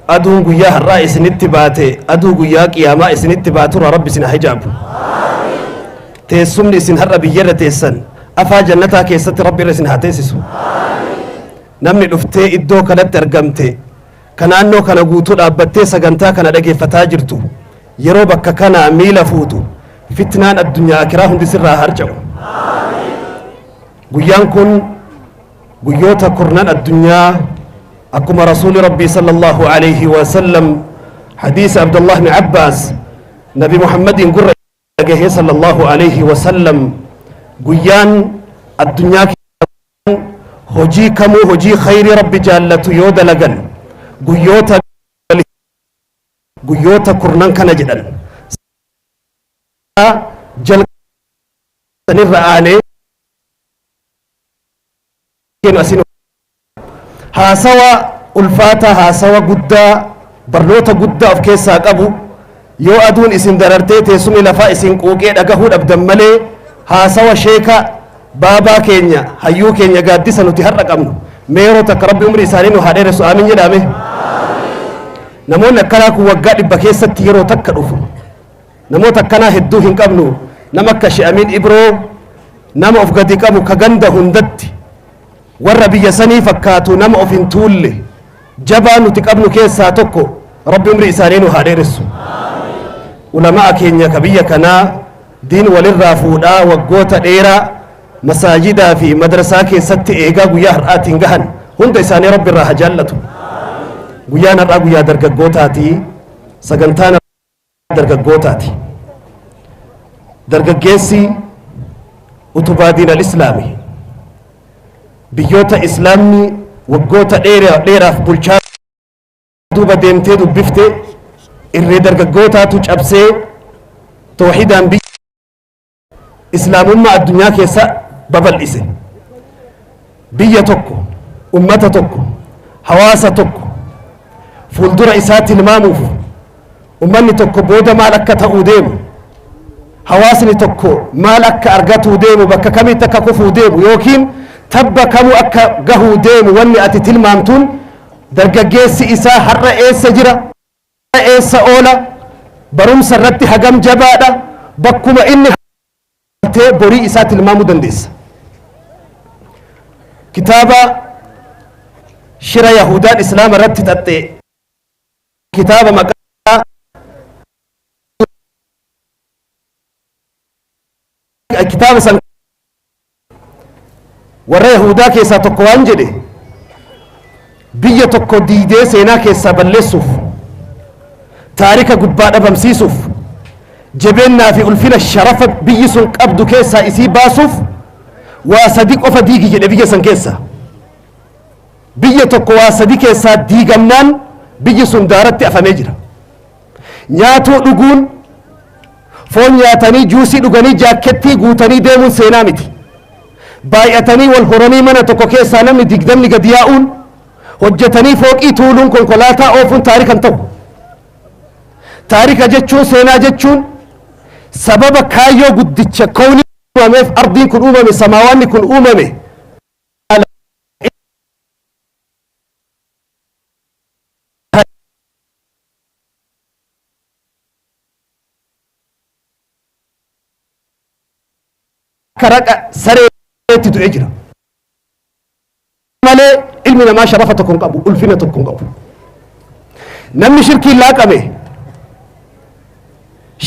Aduun guyyaa har'aa isinitti baate aduu guyyaa qiyaamaa isinitti baaturraa Rabbi isin haa hijaabu. Teessumni isin har'a biyyarra teessan afaa jannataa keessatti Rabbi irra isin haa teessisu. Namni dhuftee iddoo kanatti argamte ka naannoo kana guutuu dhaabbattee sagantaa kana dhageeffataa jirtu yeroo bakka kanaa miila fuutu fitnaan addunyaa akiraa hundi sirraa harca'u. Guyyaan kun guyyoota kurnan addunyaa akkuma rasuuli Rabbii sallallahu alayhi wa sallam hadiisa Abdullah ibn Abbaas Nabi Muhammadiin gurra dhagahee sallallahu alayhi wa sallam guyyaan addunyaa hojii kamuu hojii khayrii Rabbi jaallatu yoo dalagan guyyoota kurnan kana jedhan jalqabanirra aanee asin haasawa ulfaataa, haasawa guddaa, barnoota guddaa of keessaa qabu yoo aduun isin darartee teessumni lafaa isin quuqee dhagahuu dhabdan malee haasawa sheeka baabaa keenya, hayyuu keenya, gaaddisa nuti har'a qabnu. Mee yeroo takka Rabbi umrii isaanii nu haa dheeressu, aamin jedhame. Namoonni akkanaa kun waggaa 100 keessatti yeroo takka dhufu. Namoota akkanaa hedduu hin qabnu. Nama akka Sheekh Amiin Ibroo, nama of gadi qabu, ka ganda hundatti warra biyya sanii fakkaatu, nama of hin tuulle, jabaa nuti qabnu keessaa tokko. Rabbi umrii isaanii nu haa dheeressu. Ulamaa keenya ka biyya kanaa diin walirraa fuudhaa waggoota dheeraa masaajidaa fi madrasaa keessatti eegaa guyyaa har'aatiin gahan hunda isaanii Rabbi irraa haa jaallatu. Guyyaan har'aa guyyaa dargaggootaati. Sagantaan dargaggootaati. Dargaggeessi utubaa diin al-islaami. Biyyoota islaamni waggoota dheeraaf bulchaa duuba deemtee dubbifte irree dargaggootaatu cabsee tawxiidaan biyya islaamummaa addunyaa keessa babal'ise. Biyya tokko, ummata tokko, hawaasa tokko fuuldura isaa tilmaamuuf, ummanni tokko booda maal akka ta'uu deemu, hawaasni tokko maal akka argatuu deemu, bakka kamitti akka kufuu deemu yookiin tabba kamuu akka gahuu deemu wanni ati tilmaamtuun dargaggeessi isaa har'a eessa jira, eessa oola, barumsa irratti hagam jabaadha, bakkuma inni tee borii isaa tilmaamuu dandeessa. Kitaaba shira Yahudaan Islaama irratti xaxxe, kitaaba maqaa kitaaba san warra Yahudaa keessaa tokko waan jedhe, biyya tokko diidee seenaa keessaa balleessuuf, taarika gubbaa dhabamsiisuuf, jabeennaa fi ulfina sharafa biyyi sun qabdu keessaa isii baasuuf waa sadi qofa diigi jedhe. Biyya san keessa biyya tokko waa sadi keessaa diigamnaan biyyi sun daaratti afamee jira. Nyaatuu dhuguun, foon nyaatanii juusii dhuganii jaakkettii guutanii deemuun seenaa miti. Baay'atanii wal horanii mana tokko keessaa namni 20 gadi yaa'uun, hojjetanii fooqii tuuluun, konkolaataa oofuun taarika hin ta'u. Taarika jechuun, seenaa jechuun sababa kaayyoo guddicha kownii uumameef ardiin kun uumame, samaawaanni kun uumame. Akka raqa sareetti du'ee jira. Malee ilmi namaa sharafa tokko hin qabu, ulfina tokko hin qabu. Namni shirkiin laaqame,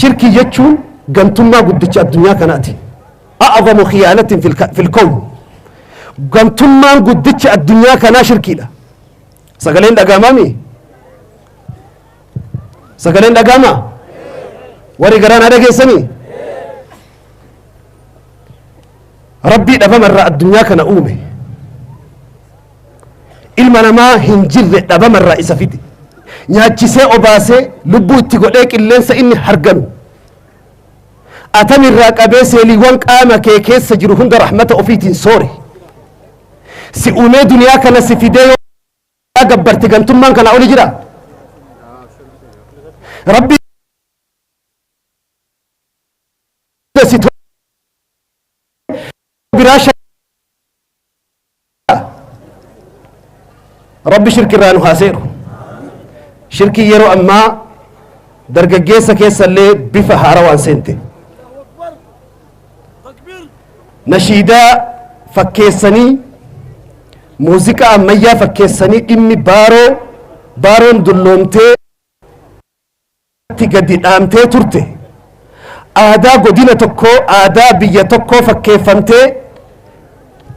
shirkii jechuun gantummaa guddicha addunyaa kanaati. A'zamu khiyaanatin fil kown. Gantummaan guddicha addunyaa kanaa shirkiidha. Sagaleen dhaga'amaami? Sagaleen dhaga'amaa? Warri garaan haa dhageessanii? Rabbii dhabama irraa addunyaa kana uume. Ilma namaa hin jirre dhabama irraa isa fide. Nyaachisee, obaasee, lubbuu itti godhee, qilleensa inni harganu. Atamirraa qabee seeliiwwan qaama kee keessa jiru hunda rahmata ofiitiin soore. Si uumee duniyaa kana si fidee yoo gabbarte gantummaan kanaa oli jira. Rabbi si biraa Rabbi shirkirraa nu haa seeru. Shirkii yeroo ammaa dargaggeessa keessallee bifa haarawaan seente. Nashiidaa fakkeessanii, muuziqaa ammayyaa fakkeessanii, dhimmi baaroo, baaroon dulloomtee itti gadi dhaamtee turte, aadaa godina tokkoo, aadaa biyya tokkoo fakkeeffamtee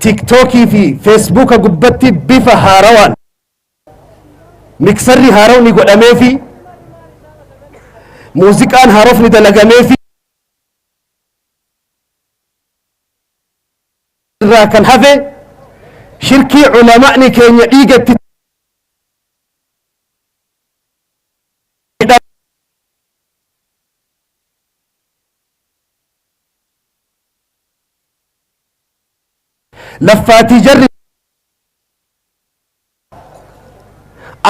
Tiktookii fi Feesbuuka gubbatti bifa haarawaan miksarri haarawni godhamee fi muuziqaan haarofni dalagamee fi irraa kan hafe, shirkii ulama'ni keenya dhiigatti laffaatii jarri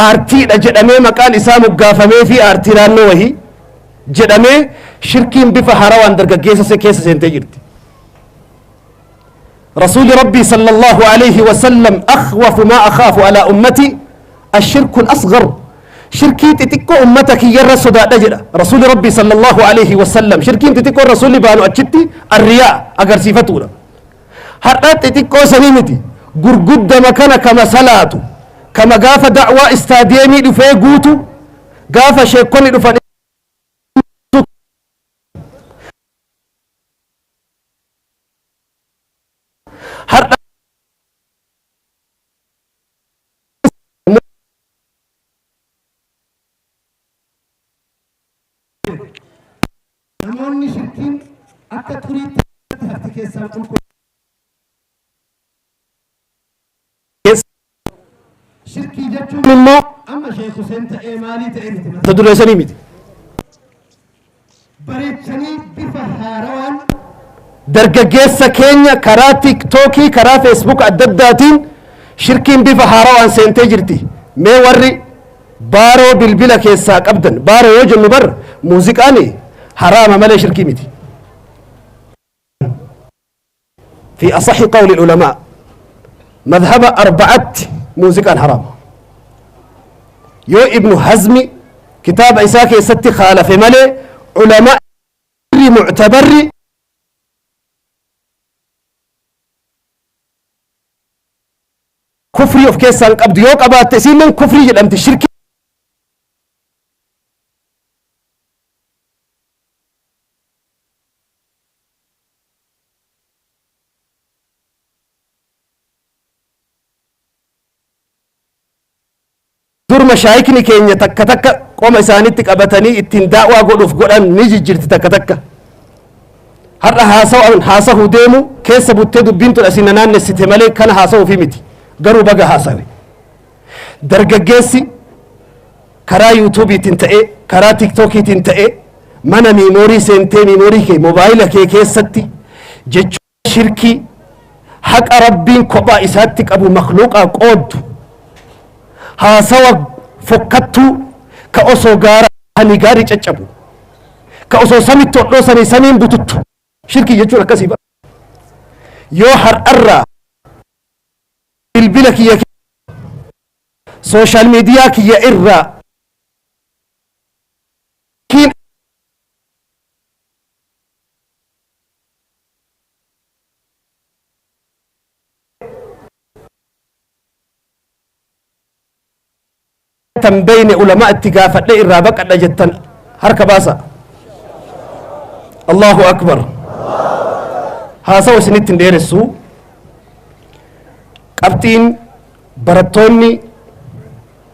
aartiidha jedhamee maqaan isaa moggaafamee fi aartii naannoo wahii jedhamee shirkiin bifa harawaan dargaggeessa keessa seentee jirti. Rasuuli Rabbii sallallahu alayhi wa sallam, "Akhwafu maa akhaafu alaa ummati ashirku asghar," shirkii xixiqqoo ummata kiyyarra sodaadha jedha Rasuuli Rabbii sallallahu alayhi wa sallam. Shirkiin xixiqqoo Rasuulli baanu achitti arriyaa agarsiifatuudha. Har'a xixiqqoo sanii miti, gurguddama kana kama salaatu, kama gaafa da'waa istaadiyeemii dhufee guutu, gaafa sheekonni dhufan har'a namoonni shirkiin akka xuriitti hafti keessaan qulqulluu. Shirkii jechuun immoo amma Sheekh Hussein ta'ee maalii ta'ee miti, mata duree sanii miti. Bareechanii bifa haarawaan dargaggeessa keenya karaa Tiktookii, karaa Feesbuuk adda addaatiin shirkiin bifa haarawaan seentee jirti. Mee warri baaroo bilbila keessaa qabdan, baaroo yoo jennu bar muuziqaan haraama malee shirkii miti. في أصح قول العلماء، مذهب أربعة، muuziqaan haraama. Yoo Ibnu Hazmi kitaaba isaa keessatti khaalafe malee, culamaa muctabarri kufrii of keessaa hin qabdu. Yoo qabaatte isiilleen kufrii jedhamti, shirkii. Dur mashaayikni keenya takka takka qoma isaanitti qabatanii ittiin daa'waa godhuuf godhan ni jijjirti takka takka. Har'a haasawaan haasahuu deemu keessa buttee dubbiin tun asii na naannessite malee kana haasa'uufi miti. Garuu baga haasawe. Dargaggeessi karaa Yuutuubiitiin ta'ee, karaa Tiktookiitiin ta'ee, mana miimoorii seentee miimoorii kee moobaayila kee keessatti jechoota shirkii, haqa Rabbiin kophaa isaatti qabu makluuqaa qooddu, haasawa fokkattuu ka osoo gaara hani gaarii caccabu, ka osoo samitti hodhoosanii samiin bututtu, shirkii jechuun akkasii bara. Yoo har'arraa bilbila kiyya, social media kiyya irraa kiin tan beeyne ulamaa itti gaafadhe irraa baqadha jettan harka baasa. Allahu akbar. Haasawa isinitti hin dheeressu. Qabxiin barattoonni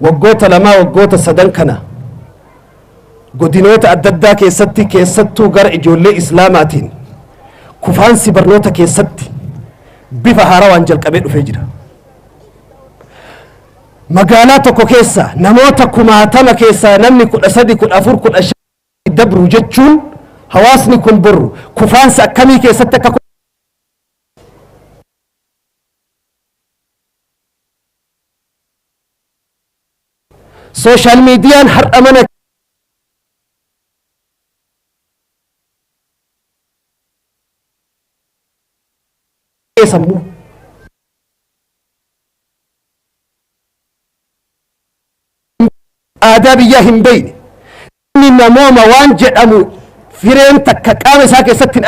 waggoota 2, waggoota 3 kana godinoota adda addaa keessatti, keessattuu gara ijoollee islaamaatiin kufaansi barnoota keessatti bifa haarawaan jalqabee dhufee jira. Magaalaa tokko keessa namoota kumaatama keessaa namni 13, 14, 15 dabru jechuun hawaasni kun borru kufaansa akkamii keessatti akka social mediaan har'a mana sammuu Aadaa biyyaa hin beeyne. Inni namooma waan jedhamu fireen takka qaama isaa keessatti hin